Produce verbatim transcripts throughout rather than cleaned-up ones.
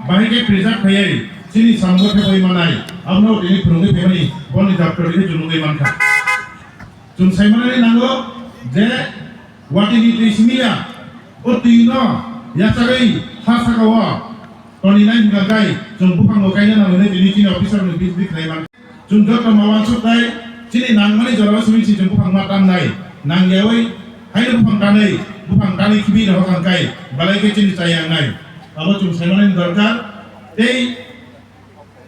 Bahai khe preserve khaiwi chini samungo thepaiwi manai, abono tini phwrwngwi phaimani boni daptor khe chwng nugwi mankha. Chwng saimanani nango je watini twi simi ya, o twino yachagwi ha saka-o toninai hwnkha khe chwng buphango kaina nango hinwi tini chini officer-rokni bisdi khlai mankha. Chwng joto ma uansuk nai, chini nangmani jorao simi si chwng buphang ma tangnai, nangyawi haino buphang tanwi, buphang tanwi khibi rohor kang kai, belai khe chini chaya wngnai. Abo chwng saimanani dorkar, tei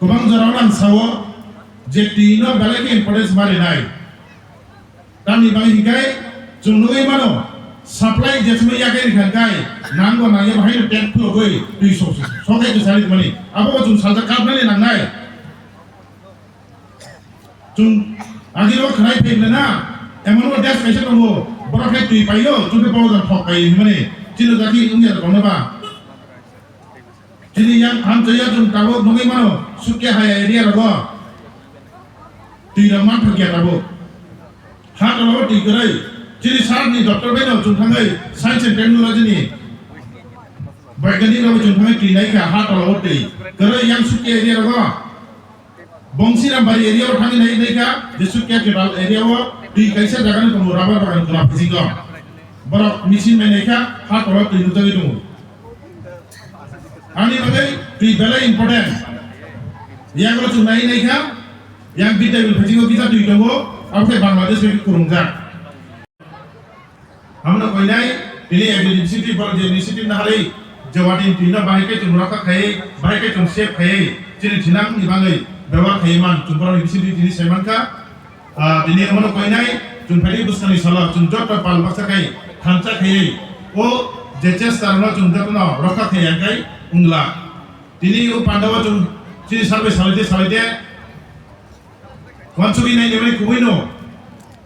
kwbang jorao ang sao je twino belai khe importance ma rinai. Tamni bagwi hinkhe chwng nugwi mano, supply je simi yakai rikha kai, nango nangya haino tank phulogwi twi sok sok, sok hai twi sari tongmani. Abo chwng salsa kapnani nangnai. Chwng agiro khwnai phaimani na, emon o desh kaisa tongo, borok hai twi paio, chwngkhe borok jang thok paio hinmani, chini jati wngya tongno ba. Chini yang hamchaya chwng tabuk nugwi mano, Sukia hai area rogo twi rok manthokya tabuk. Ha tolao twi kwrwi, chini sir ni doctor bai no chwng thangwi science and technology ni baigyanik rok chwng thangwi twi naikha ha tolao twi kwrwi yang Sukia area rogo. Bongsiram bari area o thangwi nai naikha, Jesu capital area o twi kaisa jaga ni tongo rubber bagan kwlap phising o. Borok machine bai naikha, ha toro twi nukjagwi tongo. Ani bagwi twi belai important. Yago chwng nai naikha, yang bidya bil phising o kisa twi tongo, abo khe Bangladesh bai kwrwngjak. Abono koinai tini agri initiative borok je initiative naharwi je watini twino bahai khe chwng rokha khaiwi, bahai khe chwng save khaiwi, chini thinangni bagwi bebohar khaiwi man, chwng borokni bisingtwi tini sai mankha. Ah, tini abono koinai chwng phaidi bwskangni salo chwng joto pal baksa khai thansa khaiwi o je chesta rokno chwng jotono rokha khaiya khai wngla. Tini o pandao chwng chini salbai salaide salaide Wansugwi nainani kubui no.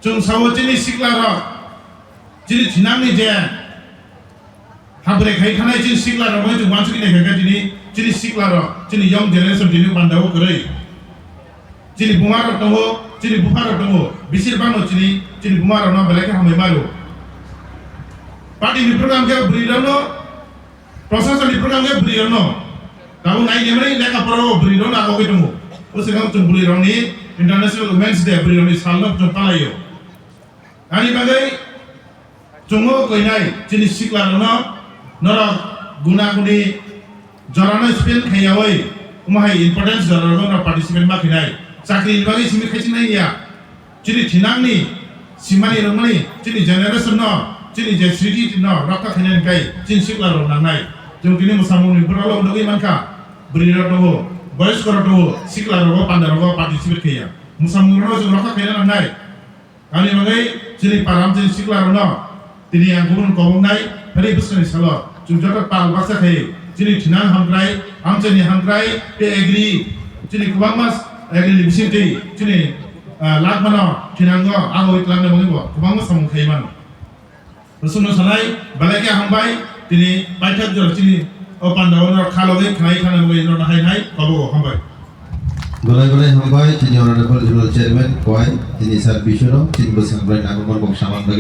Chwng sao chini sikla rok, chini thinangni je habre khai thanai chini sikla rok bai chwng wansugwi naikha khe tini chini sikla rok, chini young generation tini pandao kwrwi. Chini buma rok tongo, chini bupha rok tongo, bisir bangno chini, chini buma rokno belai khe hambai maro. Party ni program khe bwrwi rokno Prosasoni program khe bwrwi rokno. Tabuk nai nemani lekha pora o bwrwi rokno agogwi tongo. O swkang chwng bwrwi rokni International Women's Day bwrwi rokni salno chwng palaio. Ani bagwi chwngno koinai chini sikla rokno norok guna guni jorano spend khaiyawi omo hai importance jora rogo norok participate ma khainai. Chakri ni bagwi simi khaising nai ya. Chini thinangni simani rwngmani chini generation no, chini je sriti no rokha khainani kai chini sikla rok nangnai. Chwng tini mwsamungni bwralo nugwi mankha, bwrwi rok tongo, boyos rok tongo, sikla rogo, panda rogo participate khaiya. Mwsamung rokno chwng rokha khaina nangnai. Ani bagwi chini param chini sikla rokno tini ang kubun kobongnai, phari bwswkni salo chwng joto pal baksa khai chini thinang hamkrai, amchaini hamkrai tei agri chini kwbangma agri ni bisingtwi chini, ah, lakmano thinango abo twlangna bagwi bo kwbangma samung khai mano. Bwswkno sanai belai khe hambai tini paithak jora chini o pandao no khalogwi khnai thana bagwi no hai hai kobogo hambai. Belai belai hambai chini Honorable Zonal Chairman Khowai, chini sir Bishono, chini bwswk belai nangmani kok samani bagwi.